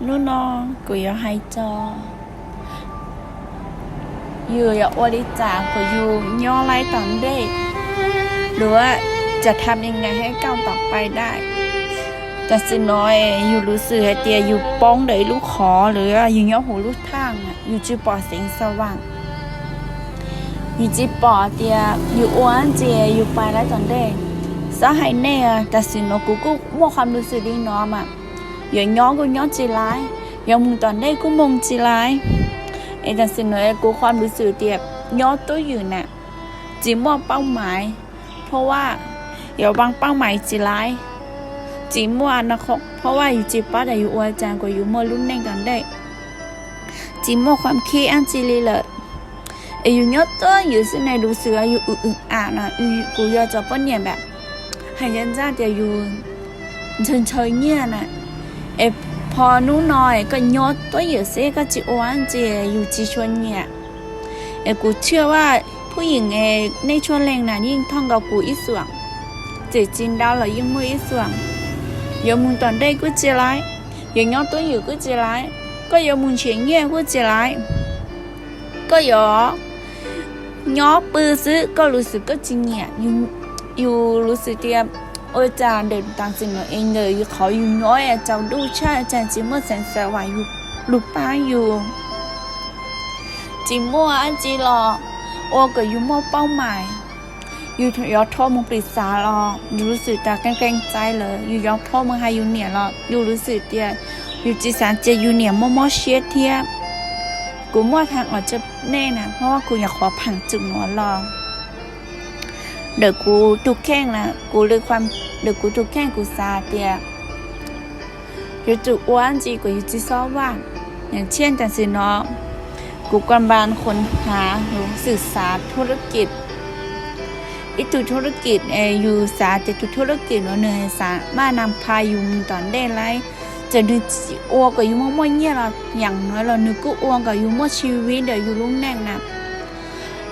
Hnub no kuv yuav hais txog yus yuav ua li cas kom yus nyob laib tom ntej, หรือว่าจะทำยังไงให้ก้าวต่อไปได้. Tam sim no yus lub xwm hais tias yus poob ntawm ib lub qhov, หรือว่า yus nyob hauv lub thaj, yus tsis pom xeev xa vam. Yus tsis pom tias yus ua ntsis yus pais laib tom ntej. Xav hais nej, tam sim no kuv kuj muaj qhov lub xwm li no mas, yuav nyob kuj nyob tsis laib, yuav mus tom ntej kuj mus tsis laib. Es tam sim no kuv qhov lub xwm tias nyob twj ywm na, tsis muaj เป้าหมาย, เพราะว่า yuav วางเป้าหมาย tsis laib, tsis muaj อนาคต, เพราะว่า yus tsis paub tias yus ua cas kom yus muaj lub neej tom ntej, tsis muaj ความคิด dab tsi li lawm. Es yus nyob twj ywm xwb ne, lub xwm yus อึดอัด no, kuv yog cov poj niam ntawm, hais ncaj ncaj tias yus ntshaw ntshaw nyiaj na. Es pho hnub no koj nyob twj ywm xwb koj tsis ua ntsis yus tsis tshua nyiam. Es kuv เชื่อว่า ผู้หญิง nej txhua leej na yeej thooj nkaus kuv ib xuam, txawm tsis ntau los yeej muaj ib xuam. Yuav mus tom ntej kuj tsis laib, yuav nyob twj ywm kuj tsis laib, koj yuav mus nrhiav nyiaj kuj tsis laib, koj yuav nyob pw xwb koj lub xwm koj tsis nyiam. Yus lub xwm tias ua cas ntawm tam sim no es ntawm yus qhov yus nyob es tsaus ntuj tshaj, cas tsis muaj xeev xa vam lub pab yus, tsis muaj dab tsi los ua kom yus muaj เป้าหมาย. Yus yuav rho mus plis xav los yus lub xwm tas keej keej txais lawm, yus yuav rho mus hais yus niam los yus lub xwm tias yus tsis xav cia yus niam mob mob siab thiab. Kuv muaj thav os rau nej na, muab kuv nyuam qhuav pham tsum nuav los ntawm kuv tus kheej na, kuv lwm, ntawm kuv tus kheej kuv xav tias yuav tsum ua ntsis kom yus tsis xob vaj. Yam tshiab tam sim no kuv kua npas khuv hnav xwm xav ธุรกิจ, ib tug ธุรกิจ, yus xav tias tus ธุรกิจ nuav nws xav maj nam pha yus mus tom ntej laib, txawm nws tsis ua kom yus muaj muaj nyiaj los yam nuav los nws kuj ua kom yus muaj ชีวิต ntawm yus lub neej na.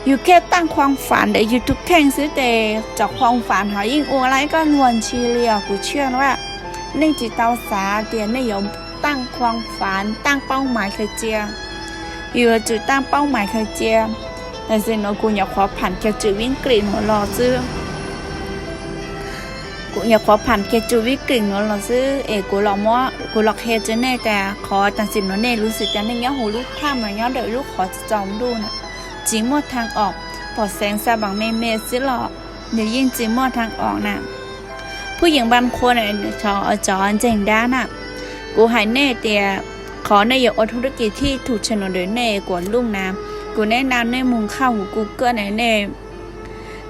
Yus kiag ตั้งความฝัน ntawm yus tus kheej xwb ces cov ความฝัน hov yeej ua laib koj luag ntshis li os. Kuv เชื่อว่า nej tsis tau xav tias nej yuav ตั้งความฝัน ตั้งเป้าหมาย khaws cia. Yus yuav tsum ตั้งเป้าหมาย khaws cia. Tam sim no kuv nyuam qhuav pham kiag tswm วิกฤต nuav los xwb. Kuv nyuam qhuav pham kiag tswm วิกฤต nuav los xwb es kuv los qhia rau nej tas qhov tam sim no nej lub xwm tas nej nyob huv lub thaj mas nyob ntawm lub qhov tsaus ntuj na, tsis muaj ทางออก, pom xeev xa vam me me xwb los nws yeej tsis muaj ทางออก na. ผู้หญิงบางคน cov ntseeg dab na, kuv hais nej tias qhov nej yuav ua ธุรกิจ thib thum tsha no ntawm nej kuas luj na, kuv แนะนำ nej mus khaj huv Google na,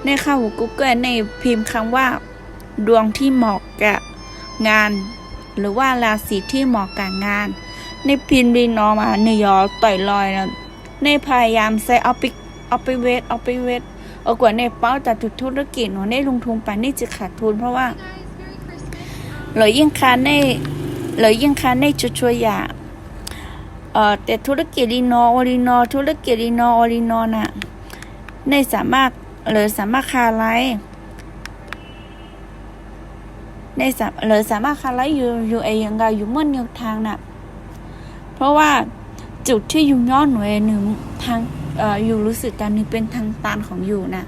nej khaj huv Google nej phim คำว่า ดวงที่เหมาะกับงาน หรือว่า ราศีที่เหมาะกับงาน. Nej phim li no mas nws yuav tawm los, nej พยายาม saib ob peb vej, ob peb vej, ua kom nej paub tas tus ธุรกิจ no nej ลงทุน pas nej tsis ขาดทุน เพราะว่า lawv yeej qha nej txhua txhua yam. Tes ธุรกิจ li no ua li no, ธุรกิจ li no ua li no na, nej xam maj, lawv xam maj qha laib, lawv xam maj qha laib yus, yus es yus nkaus yus muaj แนวทาง na. เพราะว่า จุดที่ yus nyob nuav, yus lub xwm tas nws เป็นทางตัน ของ yus na,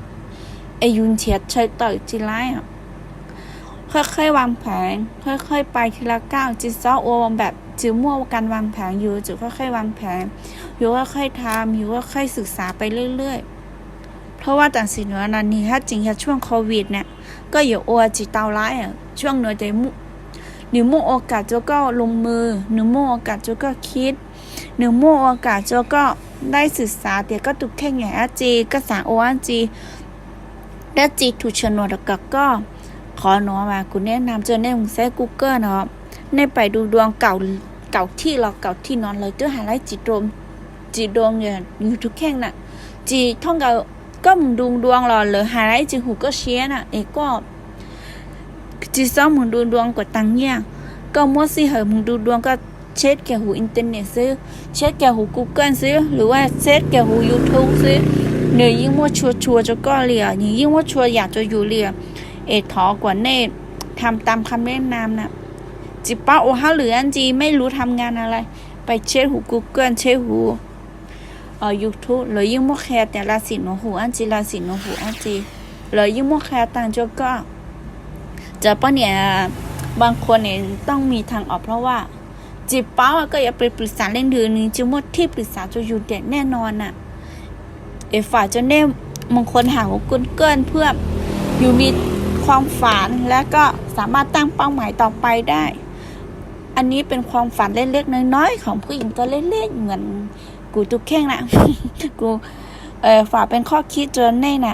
es yus nrhiav tshaw tawm tsis laib. ค่อยๆ วางแผน, ค่อยๆ ไปทีละก้าว, tsis txhob ua แบบ tsis muaj การวางแผน, yus tsum ค่อยๆ วางแผน, yus ค่อยๆ ทำ, yus ค่อยๆ ศึกษาไปเรื่อยๆ. เพราะว่า tam sim nuav no nws hab tseem yog ช่วง โควิด na, koj yuav ua tsis tau laib. ช่วง nuav ces nws muaj โอกาส rua koj ลงมือ, nws muaj โอกาส rua koj คิด, nws muaj โอกาส rua koj laib ศึกษา tias koj tus kheej nyiam dab tsi, koj xav ua dab tsi, dab tsi thum tsha nuav rov kom koj. Qhov nuav mas kuv แนะนำ rua nej mus saib Google no, nej pais du duam kaum thij los kaum thij no lawv twb hais laib tsis dua yus tus kheej na. Tsis thooj nkaus koj mus du duam los lawv hais laib tsis hum koj siab na, es koj tsis txhob mus du duam kuas taag nyiaj. Koj muab sij hawm mus du duam, koj tsheb kiag huv internet xwb, tsheb kiag huv Google xwb, หรือว่า tsheb kiag huv YouTube xwb, nws yeej muaj txhua txhua rua koj li os, nws yeej muaj txhua yam rua yus li os. Es thov kuas nej ทำตามคำแนะนำ na. Tsis paub ua hauj lwm dab tsi,ไม่รู้ทำงานอะไร, ไปเช็คหู Google, เช็คหู YouTube, lawv yeej muaj qhia tias ราศีหนูหนู dab tsi, ราศีหนูหนู dab tsi, lawv yeej muaj qhia tag rau koj. Cov poj niam บางคน ต้องมีทางออก เพราะว่า tsis paub koj yuav pw pwm xav leej twg, nws tsis muaj thij pwm xav rau yus tiam neej no na. Es fam rau nej บางคน หาหู Google เพื่อ อยู่มีความฝัน แล้วก็สามารถตั้งเป้าหมายต่อไปได้ อันนี้เป็นความฝันเล็กๆน้อยๆของผู้หญิงตัวเล็กๆ เหมือน kuv tus kheej na. Kuv fam เป็นข้อคิด rau nej na.